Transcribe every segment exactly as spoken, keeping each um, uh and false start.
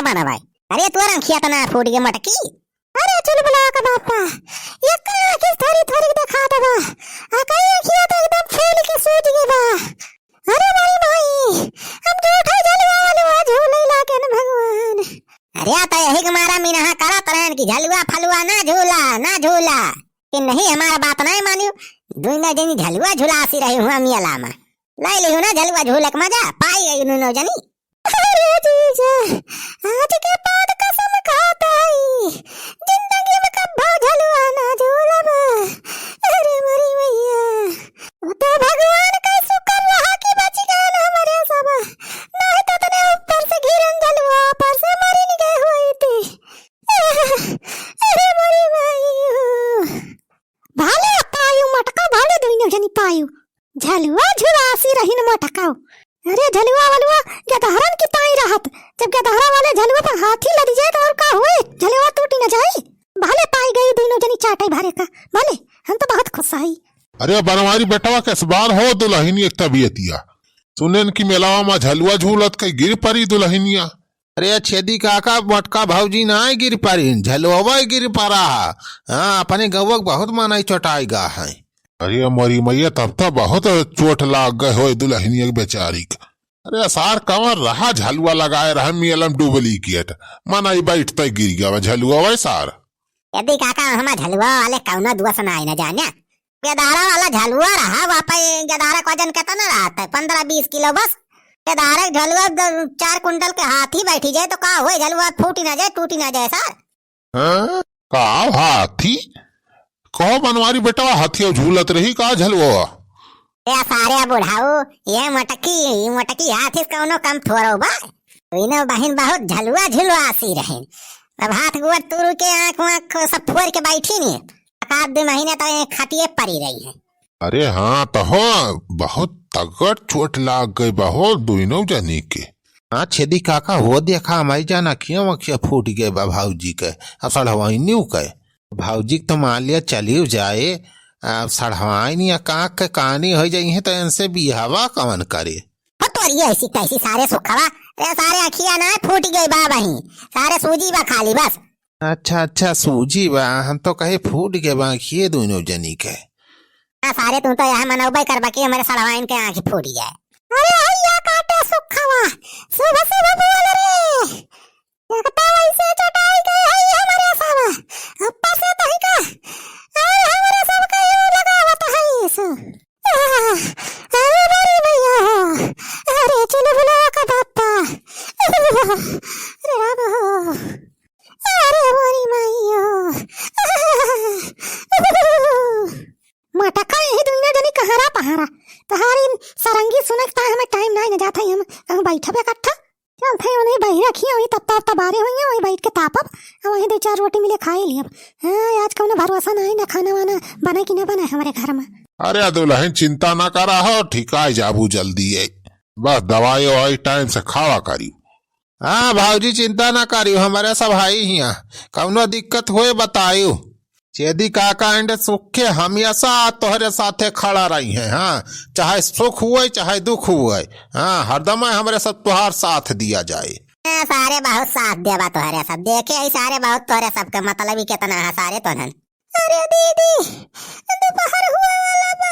बना भाई। अरे तोर आँखिया तना फूट गए मटकी। अरे चुलबुला का बापा, ये कई आँखी थोड़ी थोड़ी दिखा देबा, आ कई आँखिया तो एकदम फूल के सूज गए बा। अरे माई माई, हम झूठा झलुआ वलुआ झूले लागे न भगवान। अरे आ तो यही के मारा मिनहा करत रहन कि झलुआ फलुआ ना झूला, ना झूला। कि नहीं हमारा बात नहीं मानियो, दुइनो जनी झलुआ झुलासी रही हुआ मियाला में। लाई लियो ना झलुआ झूले के मजा, पाई गई दुइनो जनी। अरे जीजा, आज के बाद कसम खाता ही, जिंदगी में कब्बो झलुआ ना झूलब। अरे मोरी मैया, वो तो भगवान का शुक्र रहा कि बच गए ना हमारे सब, नहीं तो तने ऊपर से गिरन झलुआ, ऊपर से मरिन गए हुई थी। अरे मोरी माई हो। भाले पायु मटका, भाले दुइनो जनी पायु। झलुआ झुलासी रहिन मटका। अरे झलुआ वलुआ गदहरन की ताई रहत। जब गदहरा वाले झलुआ पर हाथी लद जाए तो और का हुए? झलुआ टूटी न जाई। भाले पाई गई दुइनो जनी चाटे भरे का। भाले, हम तो बहुत खुश हई। अरे बनवारी बेटवा के सवाल हो दुलहिनी एक तबियतिया। सुनेन की मेलावा मा झलुआ झूलत कई गिर परी दुलहिनिया। अरे छेदी काका, मोटका भौजी नाय गिर पारिन, झलुआ गिर परा हा। हाँ, अपने गौवा के बहुत मनई चोटाई गा है। अरे मोरी मैया, तब तो बहुत चोट लाग गए होए दुलहिनिया के बेचारी के। अरे सार, कवन रहा झलुआ लगाए रहे मेलम duplicate, मनई बैठते गिर गया झलुआ वै सार। यदि काका, हमा झलुआ वाले कौनो दुआ से नाई न जाने। गदारा वाला झलुआ रहा, वहाँ पे गदारा का वजन कितना रहता है? पन्द्रह बीस किलो बस। गदारा के झलुआ द-, चार कुंटल के हाथी बैठी जाए तो का होए? झलुआ फूटी ना जाए, टूटी ना जाए सार। हाँ? का हाथी? कहो बनवारी बेटवा, हाथिया झूलत रही का झलुआ? ए सारे बुढ़ाऊ, ये मोटकी, ये मोटकी हाथी से कौनो कम थोड़ो बा। दुइनो बहिन बहुत झलुआ झुलुआसी रहे। अब हाथ गोड़ तुरु के आँख वाँख सब फोड़ के बैठी नहीं। एक आध दो महीने तो ये खटिए पड़ी रही है। अरे हाँ, तो हो, बहुत तगड़ चोट लाग गई बा हो दुइनो जनी के। हाँ छेदी काका, हो देखा, हमारी जान अखिया वखिया फूट गए बा भौजी के, आ सड़वाइनियो के। भौजी के तो मान लिया चलियो जाए, आ सड़वाइनिया काक के कानी हो जाई है तो इनसे बियाहवा कवन करे? हो तोरी ऐसी कैसी सारे सुखवा, रे सारे अखिया ना फूट गई बा बही, सारे सूजी बा खाली बस। अच्छा, अच्छा, सूजी बा, हम तो कहे फूट गए बा आँखिए दुइनो जनी के। हाँ, सारे तू तो यह मनौबे करबा कि हमरे सड़वाइन के आँखी फूट जाए। अरे हैया काटे सुखवा, सुबह सुबह बोल रे। लगता वैसे चटाई गए है हमरे सब। ऊपर से तही का, अरे हमरे सब के यू लगावत है इस। अरे मोरी मैया हो, अरे चुलबुला का बापा, अरे राम हो, अरे मोरी माई हो। मटका यही दुनिया जनी कहारा पहारा, तहारी सरंगी सुनक ता हमें टाइम नाई न जात है, हम, हम बैठबे इकट्ठा। चलत है उन्हें बही रखिए, वही तत्ता उत्ता बारे हुई है, वही बैठ के तापब, और वही दो चार रोटी मिले खाए लियब। हाँ, आज कौनो भरोसा नहीं ना खाना वाना बने कि ना बने हमारे घर में। अरे दुलहिन चिंता ना करा हो, ठिकाई जाबू जल्दी है, बस दवाई ववाई टाइम से खावा करी। हाँ भौजी चिंता ना करी, हमारे सब हाई हिया, कौनो दिक्कत होए बतायु। छेदी काका and सुखे हमेशा तोहरे साथे खड़ा रही हैं, हाँ, चाहे सुख हुए चाहे दुख हुए, हाँ, हरदम हमरे सब तोहार साथ दिया जाए। हाँ, सारे बहुत साथ देबा तोहरे सब, देखे ही सारे बहुत तोहरे सबके मतलब ही कितना है सारे तोहन। अरे दीदी, दोपहर हुआ वाला बा,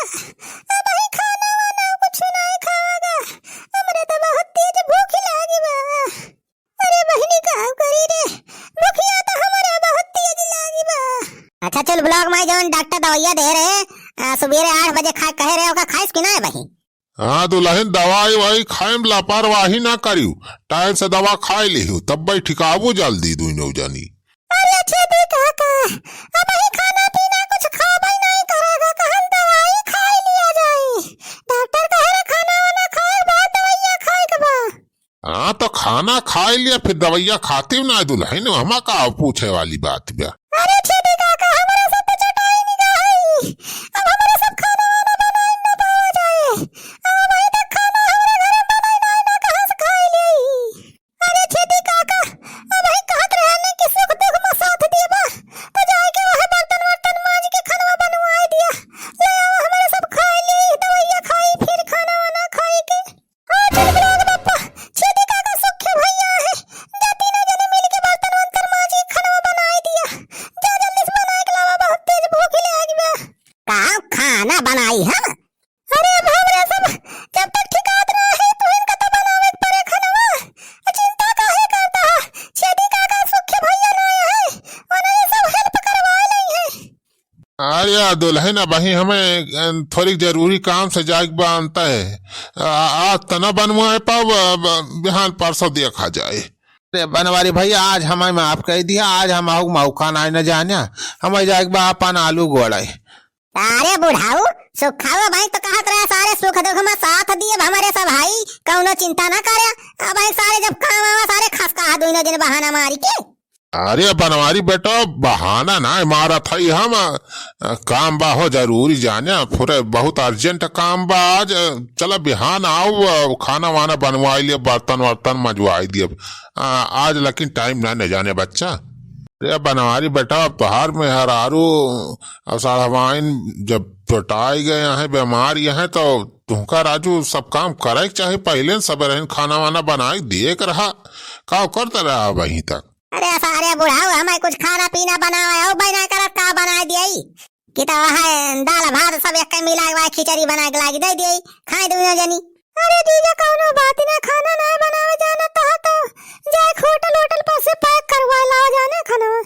अब ही खाना वाना कुछ नहीं खाएगा, हमरे तो बहुत तेज भूख लागी बा। अरे बहिनी, का करी रे? भुखिया तो हमरे बहुत तेज लागी बा। अच्छा, चल, ब्लॉक में जौन डॉक्टर दवाइया दे रहे, आ, सुबेरे आठ बजे खा, कहे रहे, ओका खाइस कि ना है बहिन? हाँ दुलहिन, दवाई वाई खाए में लापरवाही ना करियो, टाइम से दवा खाए लियो, तब भाई ठिकाबू जल्दी दुइनो जनी। अरे छेदी काका, अब ही खाना पीना कुछ खाबे नहीं करेगा, कहन दवाई खाए लिया जाए। डॉक्टर कहे रहे खाना वाना खाए के बाद दवाइया खाए के बा। हाँ, तो खाना खाए लिया, फिर दवाइया खाती ना दुलहिन, हमा का पूछे वाली बात बा? अरे छेदी काका, हमारे सब तो चटाई निगाह है, अब हमारे सब खाना वाना बनाई ना पावा जाए, अब वही तक खाना हमारे घर में बनाई ना, ना कहाँ से खाए ली? अरे छेदी काका, अब वही कहत रहे ने कि सुख दुख में साथ देबा, तो जाए के वह बर्तन वर्तन माज के खाना बनवाए दिया, ले आओ हमारे सब खाए ली, दवाइया खाई, फिर खाना वाना खाए के। हाँ, चल बुलाओ बप्पा, छेदी काका सुखे भैया है, जाती ना जने दुलहिन, अबहीं हमें, अ, थोड़ी जरूरी काम से जाइक बा अंतै। आ, आज त न बनवाए पाउब, ब-, बिहान परसों देखा जाए। अरे बनवारी भइया, आज हमें माफ कइ दिया, आज हम आउक मौका नाहीं न जाने, हमें जाइक बा अपन आलू गोड़े। अरे बुढ़ऊ, सुखाऊ भाई तो कहत रहे, सारे सुख दुख में साथ दिए हमरे सब भाई, कउनो चिंता न करे। अब भाई सारे जब काम आवा, सारे खसका दुइनो दिन बहाना मारी के। अरे बनवारी बेटा, बहाना नाहीं मारत हई हम, अ, काम बा हो जरूरी जाने, पूरे बहुत urgent काम बा आज, अ, चला बिहान आउ, अ, खाना वाना बनवाइ लिया, बर्तन वर्तन मजवाइ दिया, अ, आज लेकिन time नाहीं न जाने बच्चा। अरे बनवारी बेटा, अब तोहार मेहरारू, अ, सढ़वाइन जब चोटाइ गए हैं, बीमार ये हैं, तो तुहका राजू सब काम करे के चाही, पहिले न सबेरहिन खाना वाना बनाइ दिए के रहा, का करत रहा अबहीं तक? अरे सारे बुढ़ऊ, हमें कुछ खाना पीना बनावे हो, बना करत का बनाइ दिए? कि तो वह दाल भात सब एक मिला के खिचड़ी बनाइ के लागी दइ दिए, खाए दुइनो जनी। अरे जीजा, कउनो बात ना, खाना ना बनावे जाना तो, तो जाइक होटल, होटल पर से pack करवाइ लावा जाने खाना।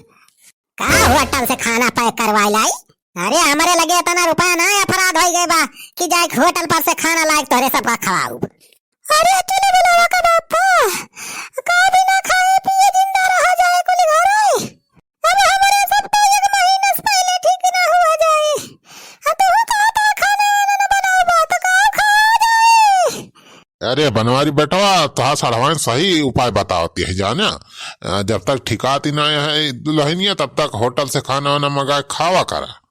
का होटल से खाना pack करवाइ लाई? अरे हमरे लगे इतना रुपया ना, अपराध होइ गए बा कि जाइक होटल पर से खाना लाइक तोहरे सबका खवाउब। अरे चुलबुलवा का बापा, का बिना खाए पिए जिंदा रहा जाए कुल घरे? अब हमरे सबका एक महीना से पहिले ठीक ना हुआ जाए। आ तू कहत ह खाना वाना न बनाउबा, तो का खावा जाए? अरे बनवारी बेटवा, तोहार सढ़वाइन सही उपाय बतावती है जाने। अ, जब तक ठिकाती नाहीं है दुलहिनिया, तब तक होटल से खाना वाना मंगाए खावा करा।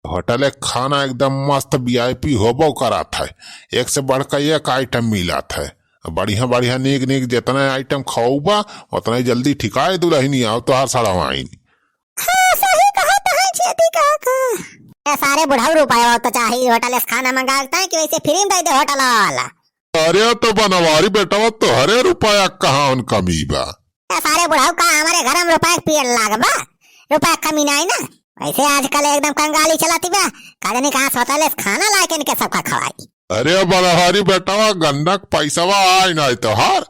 होटल के खाना एकदम मस्त VIP होबो करत है, एक से बढ़ के एक item मिलत है। बढ़िया बढ़िया नीक नीक जितना item खउबा, उतना ही जल्दी ठिकाए दुलहिनिया अउ तोहार सढ़वाइन। हाँ, सही कहत है छेदी काका। ए सारे बुढ़ऊ, रुपया तो चाही होटल से खाना मंगावत है कि वैसे free में दइ दे होटल वाला? अरे तो बनवारी बेटवा, तोहरे रुपया कहाँ उन कमी बा? ए सारे बुढ़ऊ, का हमरे घर में रुपया के पेड़ लाग बा? रुपया के कमी नाहीं ना। वैसे आजकल एकदम कंगाली चलती बा, का जानी कहाँ से होटल से खाना लाइके इनके सबका खवाई। अरे बनवारी बेटवा, गन्ना के पैसवा आइ नाहीं तोहार,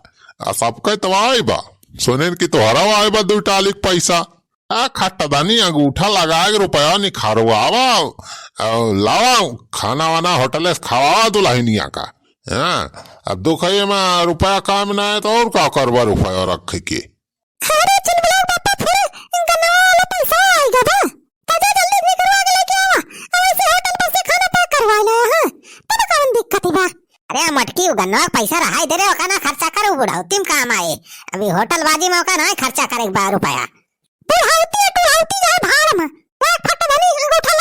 आ सबके तो आइ बा। सुनेन कि तोहरा आइ बा दुइ टाली के पैसा। आ खट्टदनी अंगूठा लगाए के रुपया निखारो आवा, अ, लावा खाना वाना होटल से खवावा दुलहिनिया का। हाँ, अब दुखइये में रुपया काम ना है तो अउर का करबा रुपया रख के? अरे चुलबुला बापा, फिर गन्ना वाला पैसा आइ गवा बा। तो जा जल्दी निकरवा के लेके आवा। अब ऐसे होटल पर से खाना pack करवा ले, हाँ, तब कौन दिक्कत बा? अरे मटकी, उ गन्ना पैसा रहाई दे रे, ओका ना खर्चा करू, बुढ़ौती में काम आए। अभी होटल बाजी में ओका ना खर्चा करे के बा रुपया। बुढ़ौती है, टुढ़ौती जाए भाड़ में। एक फट धनी अंगूठा